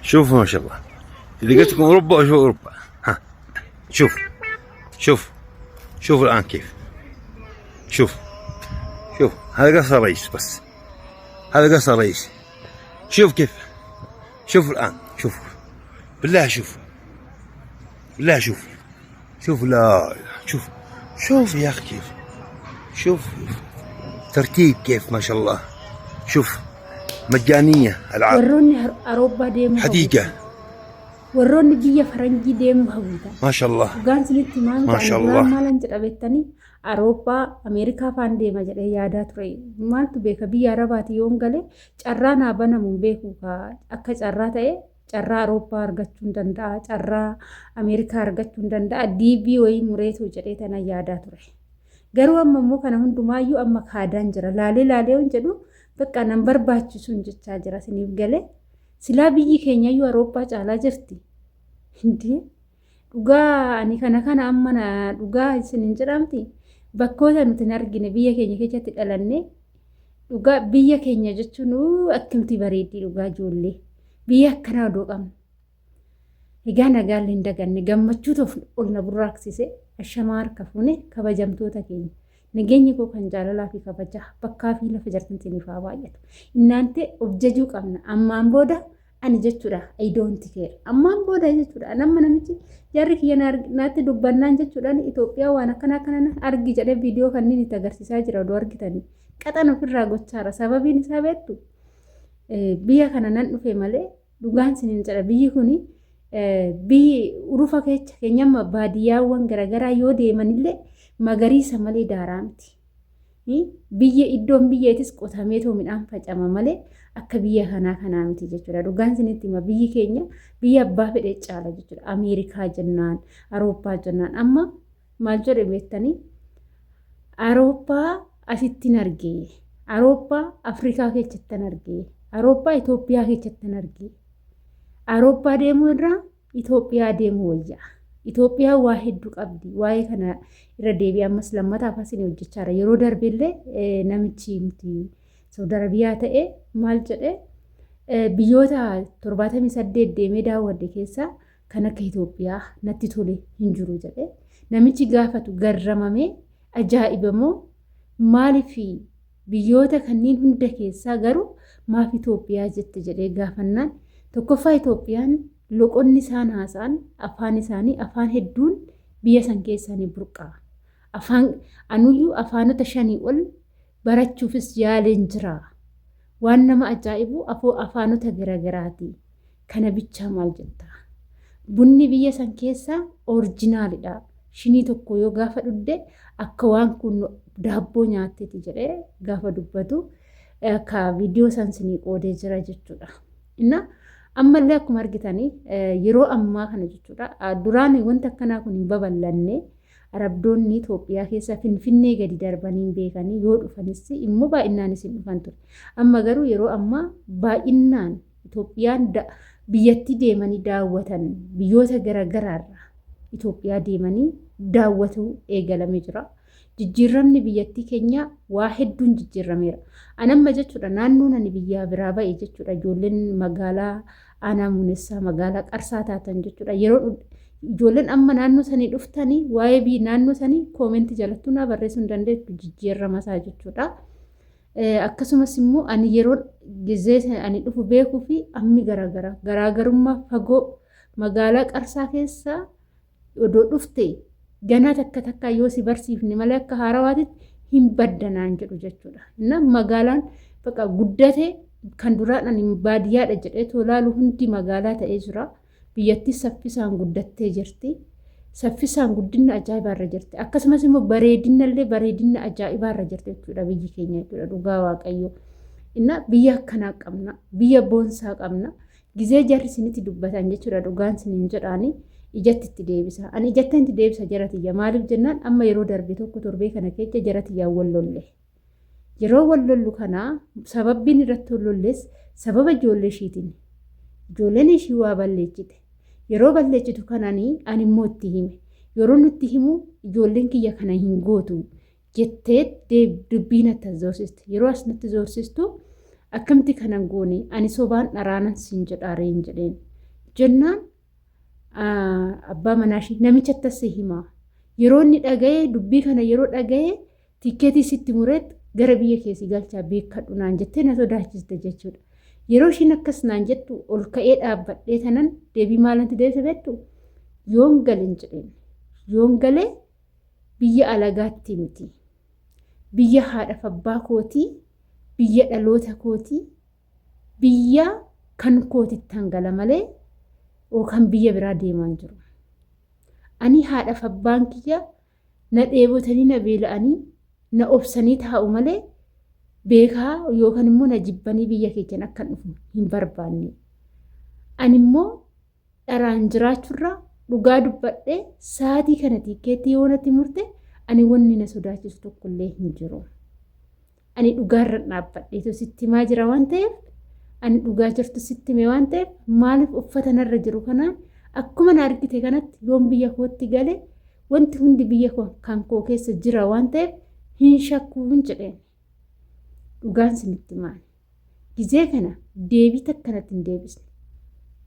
شوفوا ما شاء الله، اذا قلت لكم اوروبا شوفوا اوروبا. ها شوف شوف شوف الان كيف. شوف شوف، هذا قصر الرئيس، بس هذا قصر الرئيس. شوف كيف، شوف الان، شوف بالله، شوف بالله، شوف شوف، لا شوف شوف يا اخي كيف، شوف ترتيب كيف ما شاء الله. شوف مجانية، العاب، Warroonni Awurooppaa deemuu حديقة. Hawwitan. Warroonni biyya faranjii deemuu hawwitan. ما شاء الله. Dhugaan isinitti maal ما شاء الله. Duraan maalan jedha beektanii? Awurooppaa, Ameerikaa faan deema jedhee yaadaa ture. Maaltu beeka, biyya Arabaati yoon gale carraa naa banamu hin beeku, akka carraa ta'e carraa Awurooppaa argachuu hin danda'a, carraa Ameerikaa argachuu hin danda'a, DV wayii mureetu jedhee tana yaadaa ture. Garuu amma immoo kana hundumaayyuu amma kaadaan jira. Laalee laalee yoon jedhu bakka nan barbaachisuun jechaa jira isiniif galee. Silaa biyyi keenyayyuu Awurooppaa caalaa jirti. Hindii dhugaa ani kana amma na dhugaa isin hin jedhamti, bakkoota nuti hin argine biyya keenya keessatti dhalanne. Dhugaa biyya keenya jechuun akkamti bareeddii dhugaa, ijoollee biyya akkanaa odoo qabna. Egaa nagaallee hin daganne, gammachuutu ol na burraaqsise. Ashamaa, harka fuune, kabajamtoota keenya. Nageenyi koo kan jaalalaa fi kabajaa bakkaa fi lafa jirtan isiniif haa baay'atu. Innaante of jajuu qabna. Ammaan booda ani jechuudha, I don't care. Ammaan booda jechuudha, nama namichi jarri kiyya naatti dubbannaan jechuudhaan Itoophiyaa waan akkana akkana argi jedhee viidiyoo kanneen itti agarsiisaa jira odoo argitanii. Qaxan ofirraa gochaara. Sababiin isaa beektu, biyya kana nan dhufe malee, dhugaan isiniin jedha, biyyi kuni biyyi urufa keessa keenyamma baadiyyaawwan garaagaraa yoo deemanillee magariisa malee daaraa miti. Biyya iddoon biyyeetis qotameetoo midhaan facama malee akka biyya kanaa kanaa miti jechuudha. Dhugaan isinitti hima, biyyi keenya biyya abbaa fedhee caala jechuudha. Ameerikaa jennaan, Awurooppaa jennaan, amma maal jedhe beektanii? Awurooppaa asittiin argee, Awurooppaa Afrikaa keessattan argee, Awurooppaa Itoophiyaa keessattan argee. Awurooppaa deemuu irraa Itoophiyaa deemuu wayyaa. Itoophiyaan waa hedduu qabdi. Waa'ee kana irra deebi'ee ammas lammataaf asin hojjechaara. Yeroo darbeellee namichi miti Saudi Arabiyaa ta'e maal jedhe? Biyyoota 78 deemee daawwadhe keessaa kan akka Itoophiyaa natti tole hin jiru jedhe. Namichi gaafatu garramamee ajaa'ibamoo, maaliif biyyoota kanneen hunda keessaa garuu maaf Itoophiyaa jette jedhee gaafannaan, tokkoffaa Itoophiyaan loqonni isaan haasa'an, afaan isaanii, afaan hedduun biyya san keessaa ni burqaa. Afaan anuyyuu afaanota 5 ol barachuufis yaaleen jira. Waan nama ajaa'ibu afaanota garaagaraati. Kana bichaa maal jettaa? Bunni biyya san keessaa originalidha. Shinii tokko yoo gaafa dhugde akka waan kun daabboo nyaatteeti jedhee gaafa dubbatu akka viidiyoo san sinii qoodee jira jechuudha. Inna ammallee akkuma argitanii yeroo ammaa kana jechuudha. Duraan wanti akkanaa kun hin babal'anne. Arabdoonni Itoophiyaa keessa Finfinnee gadi darbanii hin beekanii, yoo dhufanis immoo baay'inaan isin dhufan ture. Amma garuu yeroo ammaa baay'inaan Itoophiyaan biyyatti deemanii daawwatan, biyyoota garaagaraarraa Itoophiyaa deemanii daawwatuu eegalamee jira. Jijjiiramni biyyattii keenyaa waa hedduun jijjiirameera. Anamma jechuudha, naannoon ani biyyaa biraa ba'e jechuudha, ijoolleen magaalaa aanaa Muunessaa magaalaa Qarsaa taatan jechuudha. Yeroo ijoolleen amma naannoo sanii dhuftanii waa'ee biyya naannoo sanii comment jalattuu naa barreessuu hin dandeettu jijjiirama isaa jechuudha. Akkasumas immoo ani yeroo gizee ani dhufu beekuu fi ammi garaagara garaagarummaa fagoo. Magaalaa Qarsaa keessaa odoo dhufte ganaa takka takka yoo si barsiifne malee akka haarawaatitti hin baddanaan jedhu jechuudha. Inna magaalaan bakka guddate kan duraan ani baadiyyaadha jedhee tolaalu hundi magaalaa ta'ee jira. Biyyattii saffisaan guddattee jirti. Saffisaan guddina ajaa'ibaarra jirti. Akkasumas immoo bareedinallee bareedina ajaa'ibaarra jirti jechuudha biyyi keenya jechuudha, dhugaa Waaqayyo. Inna biyya akkanaa qabna. Biyya boonsaa qabna. Gizee jarri isinitti dubbatan jechuudha, dhugaan isiniin jedhaani, ijatti itti deebisa. Ani ijatti itti deebisa jara tiyya. Maaliif jennaan, amma yeroo darbe tokko torbee kana keessa jara tiyyaan wal lolle. Yeroo wal lollu kana sababbiin irratti wal lolles sababa ijoollee ishiitiin. Ijoolleen ishii waa balleessite. Yeroo balleessitu kananii ani immoo itti hime. Yeroo nutti himu ijoolleen kiyya kana hin gootu jettee dubbii natti zoorsiste. Yeroo as natti zoorsistu, akkamitti kanan goone, ani sobaan dharaanan siin jedhaareen jedheen. Jennaan abbaa manaa ishii namicha si himaa. Yeroo inni dhaga'ee dubbii kana yeroo dhaga'ee tikkeetii sitti mureet gara biyya keessi galchaa beekadhu naan jettee na sodaachiste jechuudha. Yeroo ishiin akkas naan jettu ol ka'ee dhaabbadhee tanan deebii maalanti deebise beektu yoon galen jedheen. Yoon galee biyya alagaatti miti. Biyya haadhaaf abbaa kootii, biyya dhaloota kootii, biyya kan kootittan gala malee yookaan biyya biraa deemaan jiru. Ani haadhaaf abbaan kiyya na dheebotanii na beela'anii na obsanii taa'u malee beekaa yookaan immoo na jibbanii biyya keechan akkan dhufu hin barbaanne. Ani immoo dharaan jiraachuurraa dhugaa dubbadhee sa'aatii kana tikkeettii yoo natti murte ani wanni na sodaachisu tokkollee hin jiru. Ani dhugaarra dhaabbadheetu sitti himaa jira waan ta'eef ani dhugaa jirtu sitti hime waan ta'eef maaliif uffata narra jiru kanaan akkuma na argite kanatti yoon biyya kootti gale wanti hundi biyya kan koo keessa jira waan ta'eef hin shakkuun jedheen. Dhugaan sinitti maali? Gizee kana deebii takka natti hin deebisne.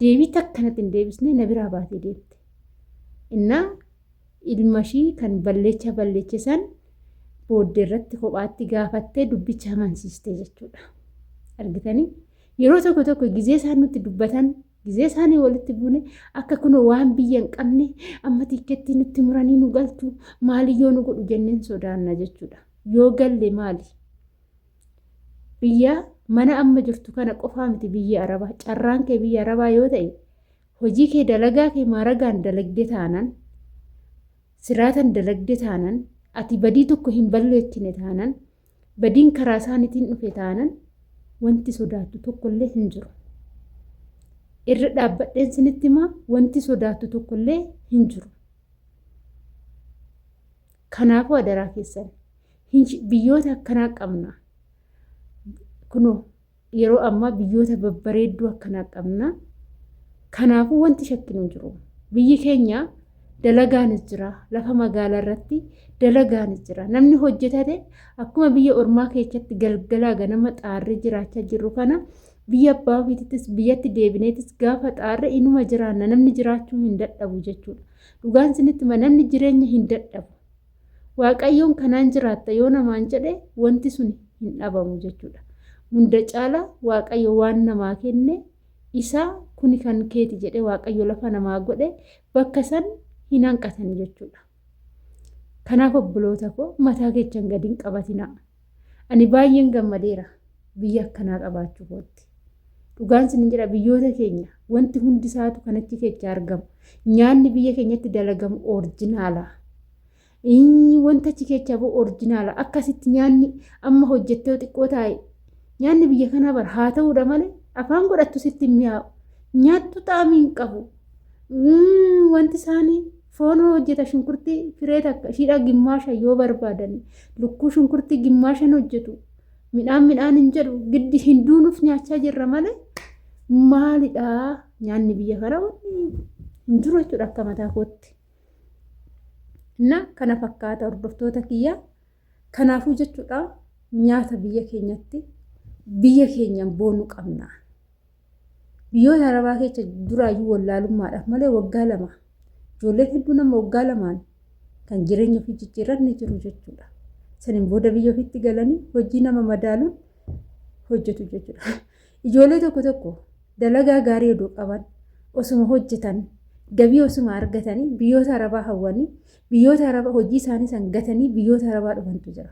Deebii takka natti hin deebisne na biraa baatee deemte. Innaa ilma ishii kan balleecha balleeche san booddee irratti kophaatti gaafattee dubbicha amansiiste jechuudha. Argitanii? Yeroo tokko tokko gizee isaan nutti dubbatan gizee isaanii walitti buune akka kunoo waan biyya hin qabne amma tiikkeettii nutti muranii nu galchu maaliyyoo nu godhu jenneen sodaanna jechuudha. Yoo galle maali? Biyya mana amma jirtu kana qofaa miti biyya Arabaa. Carraan kee biyya Arabaa yoo ta'e hojii kee dalagaa kee maaragaan dalagde taanan siraatan dalagde taanan ati badii tokko hin balleechine taanan badiin karaa isaaniitiin dhufe taanan wanti sodaattu tokkollee hin jiru. Irra dhaabbadheen sinitti himaa wanti sodaattu tokkollee hin jiru. Kanaafuu adaraa keessan biyyoota akkanaa qabna. Kunoo yeroo ammaa biyyoota babbareedduu akkanaa qabna. Kanaafuu wanti shakkinu hin jiru. Biyyi keenya dalagaanis jira. Lafa magaalaa irratti dalagaanis jira. Namni hojjetate akkuma biyya ormaa keessatti galgalaa ganama xaarree jiraachaa jirru kana biyya abbaa ofiittis biyyatti deebineetis gaafa xaarre inuma jiraanna namni jiraachuu hin dadhabu jechuudha. Dhugaan sinitti hima namni jireenya hin dadhabu. Waaqayyoon kanaan jiraatta yoo namaan jedhe wanti sun hin dhabamu jechuudha. Hunda caala Waaqayyo waan namaa kenne isaa kuni kan keeti jedhe Waaqayyo lafa namaa godhe bakka san hin hanqatani jechuudha. Kanaaf obboloota koo mataa keechan gadi hin qabatinaa. Ani baay'een gammadeera biyya akkanaa qabaachuu kootti. Dhugaan isin jedha biyyoota keenya wanti hundi isaatu kan achi keessa argamu. Nyaanni biyya keenyatti dalagamu oorjinaala. Wanta achi keessaa bu'u oorjinaala. Akkasitti nyaanni amma hojjettee xiqqoo taa'e nyaanni biyya kanaa bara haa ta'uudha malee afaan godhattu sitti hin mi'aawu. Nyaattu xaamii hin qabu. Wanti isaanii foon hojjeta shunkurtii firee takka ishiidhaa gimmaasha yoo barbaadan lukkuu shunkurtii gimmaashan hojjetu. Midhaan midhaan hin jedhu giddi hin duunuuf nyaachaa jirra malee maalidha nyaanni biyya kana wanni hin jiru jechuudha akka mataa kootti. Na kana fakkaata hordoftoota kiyya. Kanaafuu jechuudha nyaata biyya keenyatti biyya keenyaan boonuu qabna. Biyyoota Arabaa keessa duraayyuu wallaalummaadhaaf malee waggaa 2 ijoolleen hedduu nama waggaa 2n kan jireenya ofii jijjiiran ni jiru jechuudha. Saniin booda biyya ofiitti galanii hojii nama madaaluun hojjetu jechuudha. Ijoollee tokko tokko dalagaa gaarii odoo qaban osuma hojjetan gabii osuma argatanii biyyoota Arabaa hawwanii biyyoota Arabaa hojii isaanii san gatanii biyyoota Arabaa dhufantu jira.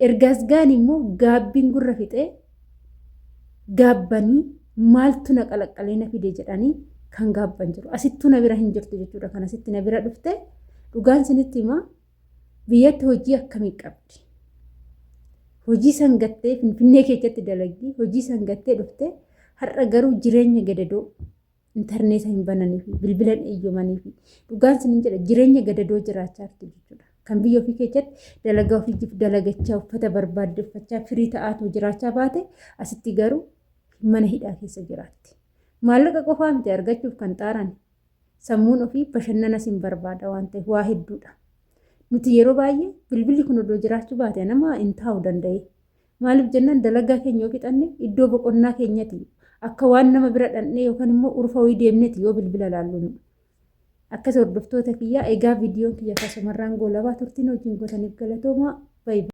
Ergaas gaanii immoo gaabbiin gurra fixee gaabbanii maaltu na qalaqqalee na fide jedhanii kan gaabban jiru. Asittuu na bira hin jirtu jechuudha. Kan asitti na bira dhufte dhugaan isinitti himaa biyyatti hojii akkamii qabdi? Hojii san gattee Finfinnee keessatti dalagdi, hojii san gattee dhufte har'a garuu jireenya gadadoo intarneeta hin bananiifi bilbila hin eeyyamaniifi dhugaan isinin jedha jireenya gadadoo jiraachaa jirti jechuudha. Kan biyya ofii keessatti dalagaa ofii dalagachaa uffata barbaadde uffachaa firii ta'aatu jiraachaa baate asitti garuu mana hidhaa keessa jiraatti. Maallaqa qofaa miti argachuuf kan xaaran sammuun ofii bashannanas hin barbaada waan ta'eef waa hedduudha. Nuti yeroo baay'ee bilbilli kun odoo jiraachuu baate nama hin taa'u danda'e. Maaliif jennaan dalagaa keenya yoo fixanne iddoo boqonnaa keenyati. Akka waan nama bira dhandhee yookaan immoo urfa wayii deemneeti yoo bilbila laallu nu. Akkas hordoftoota kiyyaa egaa viidiyoon kiyya kasumarraan goolabaa turtiin wajjin gootaniif galatoomaa. Bayi.